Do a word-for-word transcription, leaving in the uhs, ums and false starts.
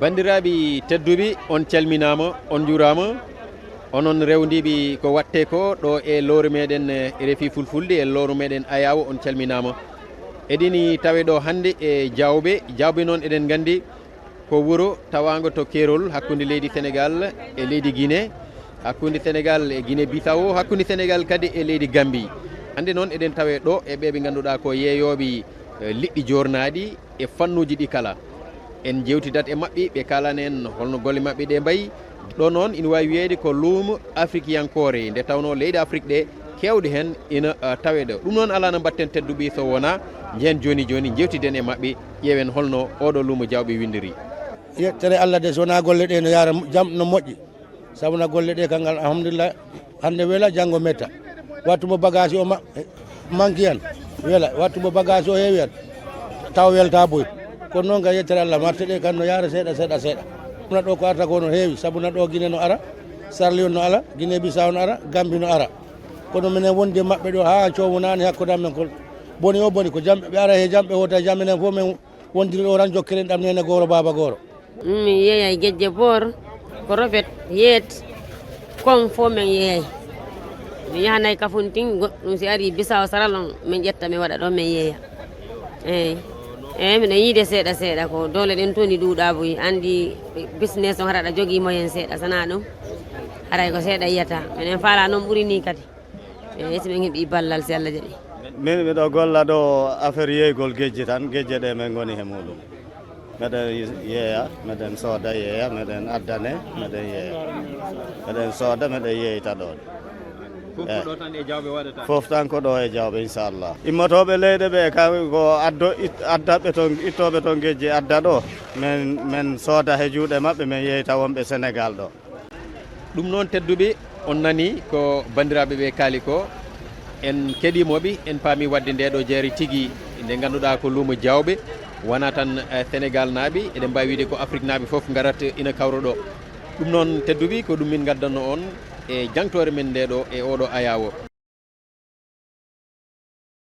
Banndiraaɓe tedduɓe, on calminaama, on njuuraama. Onon rewndiiɓe ko waɗtee ko ɗo e lowre meɗen, eh, R F I Fulfulde, e lowre meɗen Ayaawo, on calminaama. Eɗini tawe ɗo hannde e Jawbe. Jawbe noon eɗen nganndi ko wuro tawaango to keerol hakkunde leydi Senegaal e leydi Guinée, hakkunde Senegaal e Guinée Bissau, hakkunde Senegaal kadi e leydi Gambie. Hannde noon eɗen tawe ɗo e ɓe ɓe ngannduɗaa ko yeeyooɓe, eh, liɗɗi joornaaɗi e fannuuji ɗi kala. En njeewtidat e maɓɓe, ɓe kaalana en holno golle maɓɓe ɗe mbayi. Ɗo noon ina waawi wiyeede ko luumo afrikiyankoore, nde tawnoo leyɗe Afrik ɗe keewɗe heen ina, eh, tawee ɗo. Ɗum noon alaa no mbaɗten tedduɓe so wonaa njehen jooni jooni njeewtiden e maɓɓe, ƴeewen holno ooɗo luumo Jawɓe winndiri. Yettere Allah de, so wonaa golle ɗe no yaara jam, no moƴƴi. Sabu na golle ɗe kanngal, alhamdulillah, hannde wela, janngo metta. Wattu mo bagage o ma-, manki yan, wela. Wattu mo bagage o heewi yan, taw welta boy. Kono noon ga yettere Allah, marte ɗe kan no yaara seeɗa, seeɗa, seeɗa. Sabu na ɗo ko arta ko no heewi, sabu na ɗo Guinée no ara, Sierra Leone no ara, Guinée Bissau no ara, Gambie no ara. Kono minen wondi e maɓɓe ɗo haa coomu naani hakkunde amen kon. Boni o boni, ko jamɓe ɓe ara he jamɓe, wota jamɓe nen fof men wondiri ɗo tan jokkiren ɗam nene goro, baba goro. Mi yeeyay gejje boor, ko rofet, yeet, kon fof men yeeyay. Mi yahanay Kafountine, goɗɗum si ari Bissau Sierra Leone, min ƴetta, mi waɗa ɗo, min yeeya. Eey. Eey, miɗen yiide seeɗa seeɗa, ko doole ɗen toni ɗuuɗaa buy, anndi business on hara aɗa jogii moyen seeɗa, sanaa ɗum, haray ko seeɗa yiyata. Miɗen faala noon ɓuri nii kadi. Eey, si min heɓii ballal, si Allah jaɓii. Min miɗo golla ɗo affaire yeeygol gejji tan, gejje ɗe min ngoni he muɗum. Meɗen yeeya, meɗen sooda yeeya, meɗen addane, meɗen yeeya. Meɗen sooda, meɗen yeeyta ɗoon. Fof ko Eh. ɗo tan e Jawɓe waɗata? Fof tan ko ɗo e Jawɓe, inchallah. Immotooɓe leyɗe ɓe kam ko addo it-, addatɓe toon, ittooɓe toon gejje adda ɗo. Min, min sooda he juuɗe maɓɓe, min yeeyta wonɓe Senegaal ɗo. Ɗum noon, tedduɓe, on nanii ko banndiraaɓe ɓe kaali ko. En keɗiima ɓe, en paami waɗde nde ɗo jeere tigi, nde ngannduɗaa ko luumo Jawɓe, wonaa tan, eh, Senegaal naaɓe, eɗen mbaawi wiyde ko Afrik naaɓe fof ngarat ina kawra ɗo. Ɗum noon, tedduɓe, ko ɗum min ngaddanno on e jangtoore men nde ɗo e oɗo ayaawo.